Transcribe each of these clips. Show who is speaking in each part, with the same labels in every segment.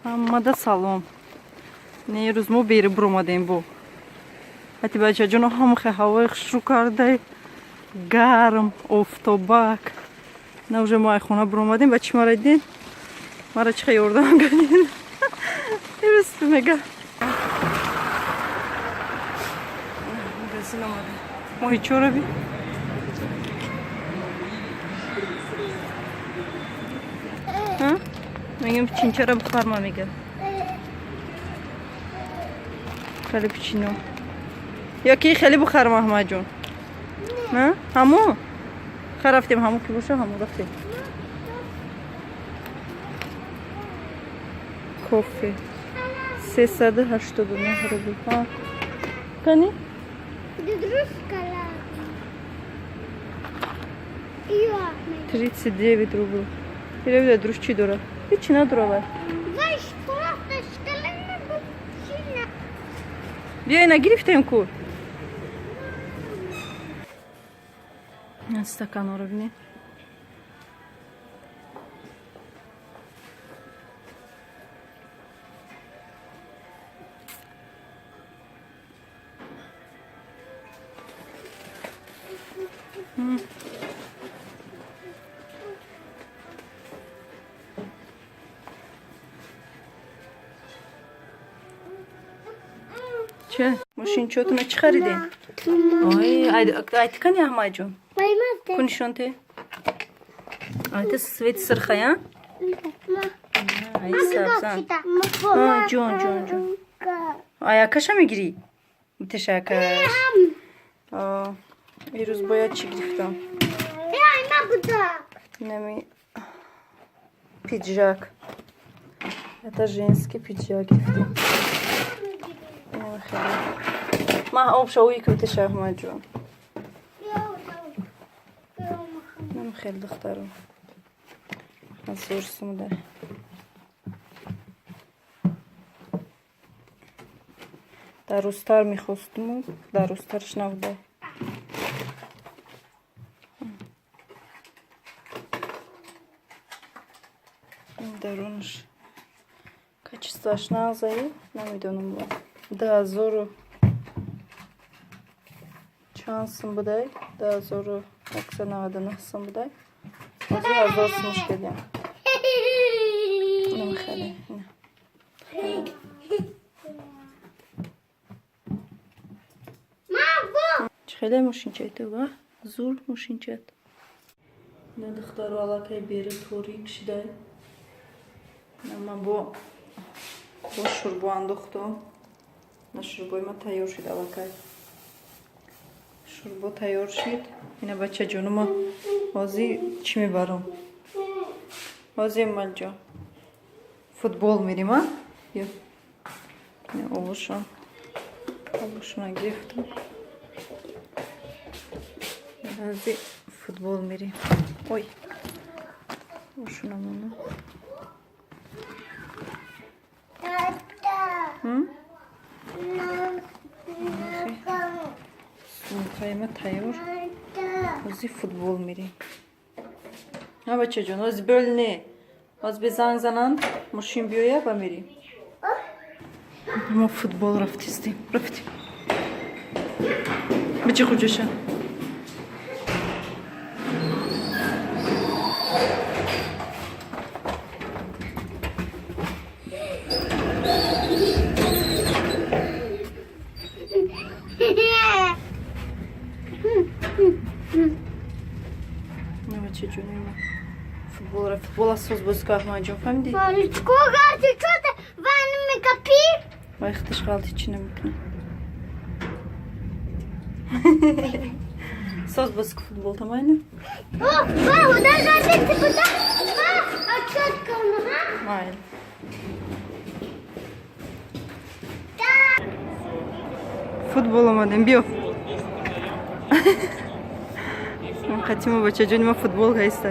Speaker 1: Ҳамада салом. Не рӯз мо бери буромадем бо. Ати бачаҷоно ҳамхе ҳавои хушрӯ кардай. Гарм, офтобак. На уже мо ай хона буромадем, ба чӣ мара диден? Мара чӣ ёрдам кардин? Ирӯз мега. Магазин омадем. Моҳи чора би? Мегем печеньчара бихарма мега. Хеле печеньо. Ё ки хеле бихарма Аҳмадҷон? На? Ҳамо? Ха рафтем ҳамо ки боша ҳамо рафтем. Кофе. 389 рубл. Ҳа. Кани? 39 рубл. Ира друж чӣ дорад? Ҳечи надора вай. Биё ина гирифтем ку. Стаканҳоро бинед. Че? Мошинчотуна чӣ харидем? Ой, айтикани Аҳмадҷон? Ку нишон те? Айта цвет сирхая? Ай сабзан. Ҷон, ҷон, ҷон. Аякаша мегирӣ? Битешакаш. Ирӯз бояд чӣ гирифтам? Нами пиджак. Это женский пиджак гирифтем. Ман обшавии ки битеша Аҳмадҷон. Нам хеле духтаро. 1000 сумда. Дарозтар мехостуму, дарозтарш набуда. Дарунаш качествоаш нағзаи, намедонам бо. 2000 чанд сум будай? 2199 сум будай. Ҳозир 1000 сумш кардем. Инам хеле. Ина. Чӣ хеле мошинчаи ту ва? Зур мошинчат. На духтаро аллакай бери торик шидай. Ман бо шӯрбо андохтам. На шӯрбои ма тайёр шуд аллакай. Шӯрбо тайёр шуд. Ина бачаҷонума ҳозир чӣ мебарам? Ҳозир Эмалҷон. Футбол мерим, а? Ё. Ина обушон. Обушона гирифтам. Ҳозир футбол мерим. Ой. Обушона мона. М? Сумкаи ма тайёр. Ҳозир футбол мерим. Ҳа бачаҷон, ҳозир бел не. Ҳозир бе занг зананд, мошин биёя ба мерим. Мо футбол рафтистем. Рафтем. Бичи хуҷаша. На бачаҷони ма. Футбол ра футбол асос бозӣ кун Аҳмадҷон, фаҳмидӣ? Вай худаш ғалати чӣ намекунад. Соз бозӣ кун футбол тамайна? Майли. Футбол омадем, биё. Қатимо бачаҷони ма футбол ҳаста.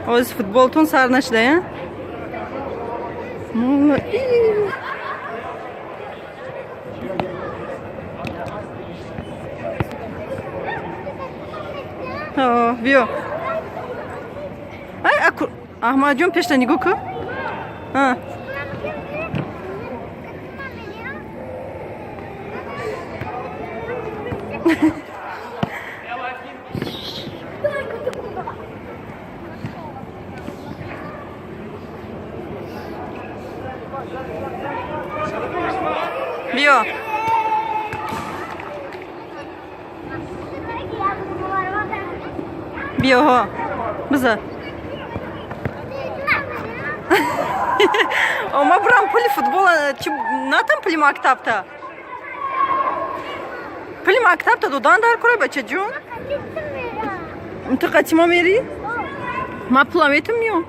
Speaker 1: Ҳозир футболтон сар нашуда, я? Молодец. Биё. Ай, Аҳмадҷон, пешта нигоҳ кун. Биё. Биё, ҳо. Биза. Ма бурам пули футбола чи натам, пули мактабта. Пули мактабта додан дар кора, бачаҷон. Ту қати мо мерӣ? Ма пула метум, миём.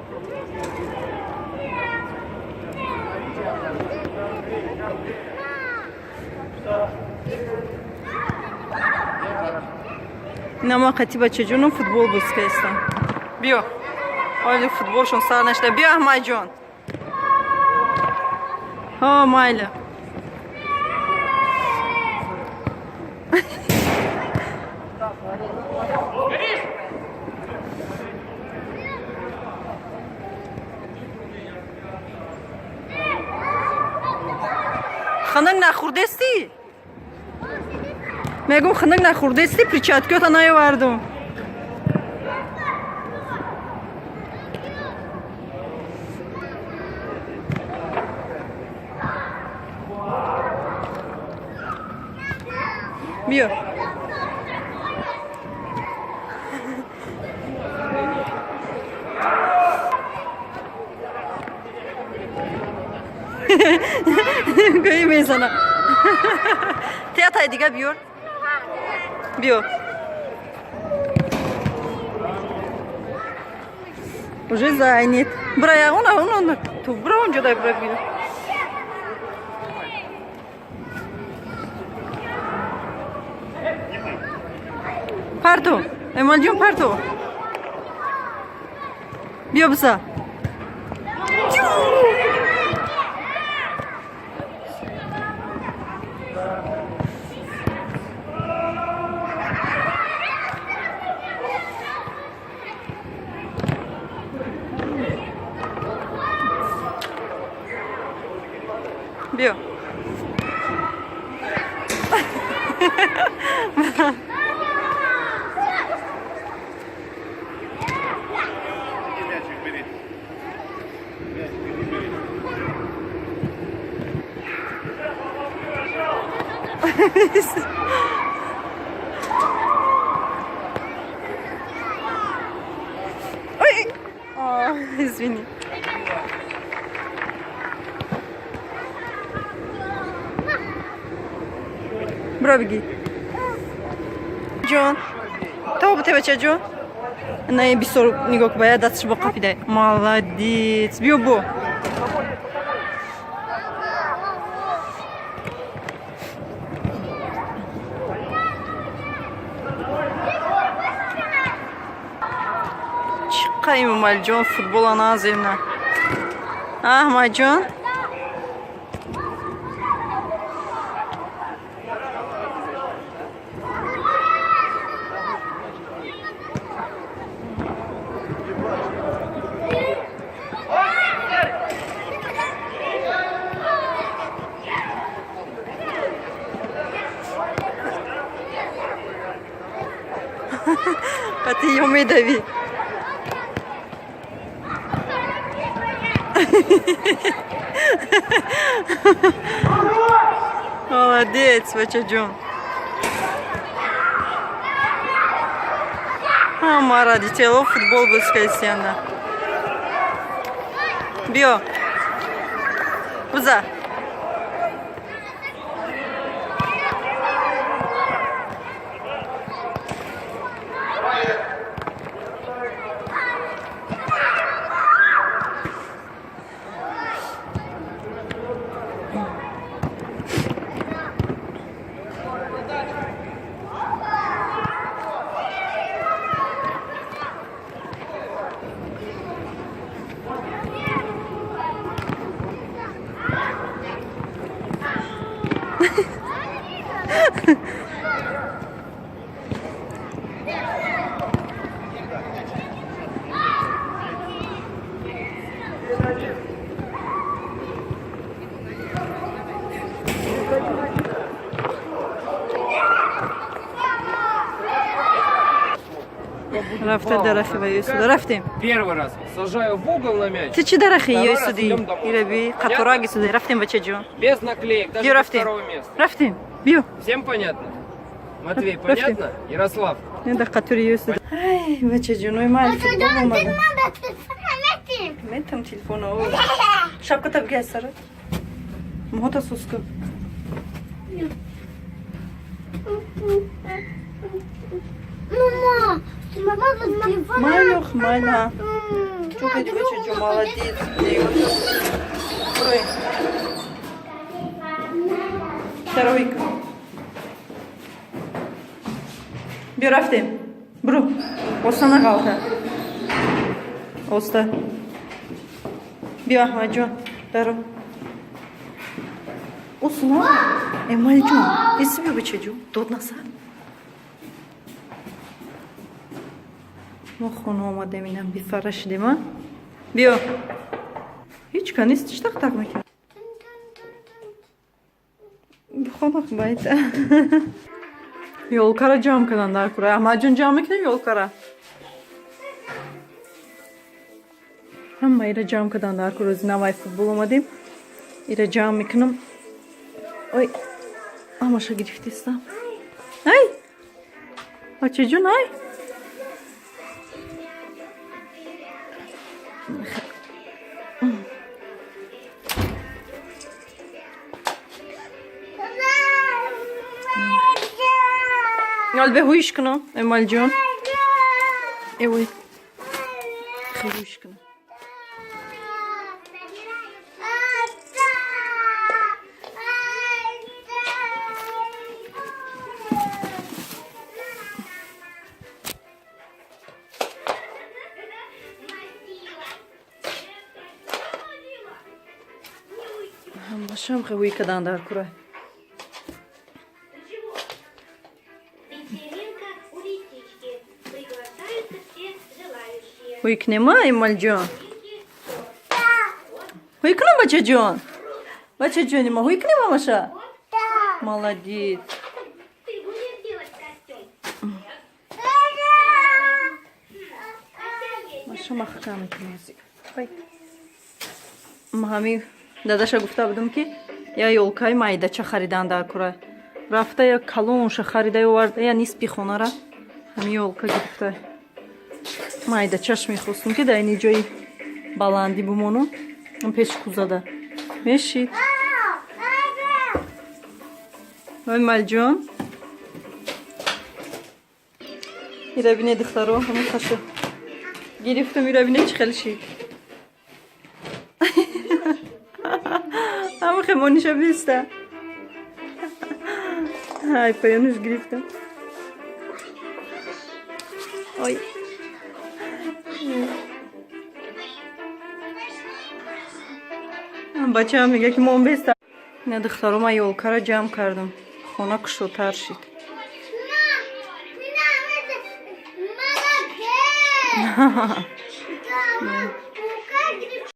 Speaker 1: Ина ма қати бачаҷоном футбол боз кардастам. Биё. Оли футболшон сар нашуда. Биё, Аҳмадҷон. Ҳо, майли. Ханак нахӯрдестӣ? Мегум, ханак нахӯрдестӣ, перчаткиёта наёвардум. Биё. Гӯӣ мезана. Театай дига биёр. Биё. Уже занят. Бра, она, она, ту бра, он дай бра биё. Парту. Эмалҷон, парту. Биё, биза. Биё.
Speaker 2: Мячик бери. Мячик бери, бери.
Speaker 1: Ой! А, извини. Бро, беги. Ҷон. То бите, бачаҷон. На, бисёр нигоҳ кун, бояд дасташ бо қапидай. Молодец. Биё бо. Чӣ қадр Эмомалиҷон футбола наземна. Аҳмадҷон. Қати ё медавӣ. Молодец, бачаҷон. Ҳама родитело футбол боз кардистианда. Биё. Биза. Рафта дарахи ва ёсуда. Рафтем.
Speaker 3: Первый раз сажаю в угол на мяч.
Speaker 1: Ту чӣ дарахи
Speaker 3: Второй раз
Speaker 1: ёсуди?
Speaker 3: идем домой.
Speaker 1: Ираби қатораги суди. Рафтем, бачаҷон.
Speaker 3: Без наклеек, даже
Speaker 1: Биё
Speaker 3: без
Speaker 1: рафтем.
Speaker 3: второго места.
Speaker 1: Рафтем. Биё.
Speaker 3: Всем понятно? Матвей,
Speaker 1: Рафтем.
Speaker 3: понятно? Ярослав?
Speaker 1: Не да қатори ёсуди. Ай, бачаҷоной ман футбол омада. Метам телефона. Шапката бигай сара. Моҳота сус кун.
Speaker 4: Мама, мама, телефон.
Speaker 1: Майлюх, майла. Чухай, бачаҷон, молодец. Брои. Второй. Биё рафтем. Бру. Оста нағалта. Оста. Биё, Аҳмадҷон. Даро. Осуна. Эмалҷон. Иси биё, бачаҷон. Дод назад. Мо хона омадем, инам бифара шудем, а? Биё. Ҳеҷ ка нест, чӣ тақ тақ мекунад? Бихонах байта. Ёлкара ҷамъ кардан дар кура. Аҳмадҷон, ҷамъ мекунем ёлкара? Ҳама ира ҷамъ кардан дар кура. Рӯзи навай футбол омадем. Ира ҷамъ мекунам. Ой, ҳамаша гирифтистам. Ай! Бачаҷон, ай! Ҳол беҳӯиш кунам, Эмалҷон. Эвой. Хелӯиш кунам. Ҳамашам хелӯи кадан дар кура.
Speaker 4: Вечеринка у лисички. Приглашаются все желающие.
Speaker 1: Ҳуй кунема, Эмалҷон? Ҳуй кунам, бачаҷон? Бачаҷони ма, ҳуй кунем ҳамаша? Молодец.
Speaker 4: Ты будешь делать костюм?
Speaker 1: Маша маҳкам мекунем. Ма ҳамин дадаша гуфта будам, ки я ёлкаи майдача харидан дар кура. Рафта я калонша харида оварда, я нисфи хонара ҳамин ёлка гирифта. Майдачаш мехостум, ки дар ини ҷои баландӣ бимонам, пеши кузада мешид. Ой, Малҷон, ира бине, духтаро, ҳамин хаша гирифтам, ира бине, чӣ хел шид. Ҳама хемониша биста. Ай, паёнуш гирифтам. Ой. Бачаам мега, ки мон беста. Ина, духтаро, ман ёлкара ҷамъ кардам. Хона кушодтар шид.